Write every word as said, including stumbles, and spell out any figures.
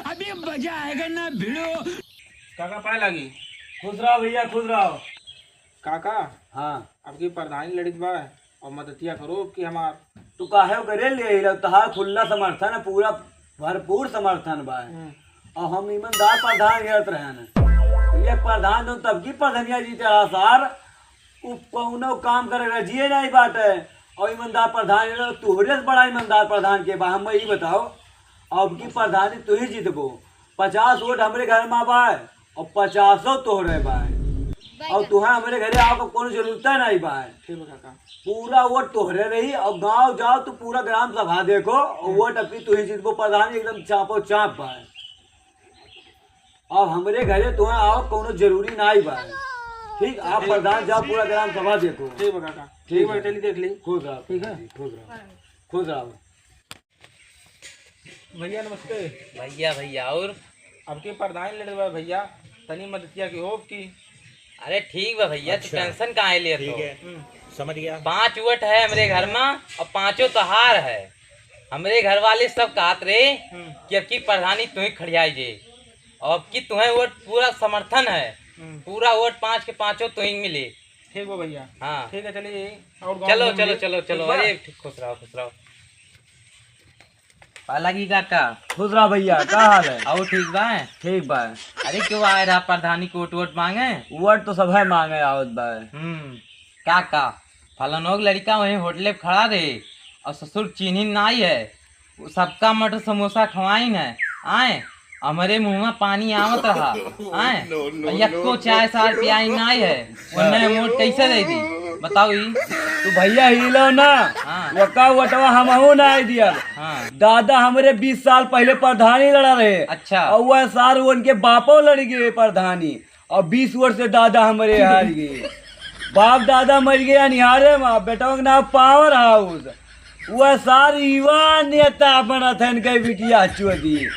अभी मजा आएगा ना भिड़ो। काका पाए लागी। खुश रहो भैया, खुश रहो। काका, हाँ। अब की प्रधानी लड़ित बा और मदतिया करो अब की हमार। तू काहे करे ले अइला? तहार खुल्ला समर्थन है, पूरा भरपूर समर्थन बा। हम्म। और हम ईमानदार प्रधान घेरत रहन। ये प्रधान जो तब की प्रधानिया जीते रहा सार, उ कौनो काम करे रजिए नहीं बाटे। और ईमानदार प्रधान, ये तोहरे से बड़ा ईमानदार प्रधान के बा? हम ई बताओ, अब की प्रधानी तू ही जीतबो। पचास वोट हमरे घर में बा और पचासो तोहरे बा। और तुहे हमरे घरे आवे के कोनो जरूरत नहीं बा। ठीक बा काका। पूरा वोट तोहरे रही और गांव जाओ तो पूरा ग्राम सभा देखो और हम्म। वोट अपनी तू ही जीतबो। प्रधानी एकदम चापो चाप बा। अब हमरे घरे तुहे आवे के कोनो जरूरी नहीं बा। ठीक, आप ठीक। प्रधान जाओ पूरा ग्राम सभा देखो। ठीक बा काका। ठीक ठीक बा, है। चली देख ली। खुश रहो। ठीक है। खुश रहो। खुश रहो। भैया नमस्ते। भैया, भैया, और? अब के प्रधान लड़े बा भैया, तनी मदतिया की होब की। अरे ठीक बा भैया, तू अच्छा। Tension काहे लेत ठीक हो? है, हम्म। समझ गया। पाँच वोट है हमरे घर में और पाँचों तोहार है। हमरे घर वाले सब कहत रहे हम्म। कि अब की प्रधानी तू ही खड़ियाई जे, और अब की तुहे वोट पूरा समर्थन है, हम्म। पूरा वोट पाँच के पाँचों तू ही मिले। ठीक बा भैया। हाँ। ठीक है, चलिए, और गाँव चलो, घूम चलो, लिए। चलो, चलो। ठीक बा? अरे, ठीक, खुश रहो, खुश रहो। पालागी काका। खुश रहो भैया, का हाल है? आओ, ठीक बा? ठीक बा। अरे, क्यों आए रहा प्रधानी को वोट वोट मांगे? वोट तो सब है मांगे आवत बा। हम्म। काका, फलानोक लड़का वहीं होटले पे खड़ा रहे और ससुर चीन्ही नाई है, वो सबका मटर समोसा खवाइन है, आए, हमरे मुँह में पानी आवत रहा, आए, यक्को चाय सार पियाई नाई है, उन्हें वोट कैसे दे दी? बताओ ई। तू भैया हिलो ना, हाँ। वका वोटवा हमहू नाई दिया। हाँ। दादा हमरे बीस साल पहले प्रधानी लड़ा रहे। अच्छा। और वह सार उनके बापो लड़ गए प्रधानी। और बीस वर्ष से दादा हमरे हार गए। बाप दादा मर गए अनिहारे में, बेटवा के नाम पावर हाउस। वह सार युवा नेता बनत है इनके बिटिया चोदी।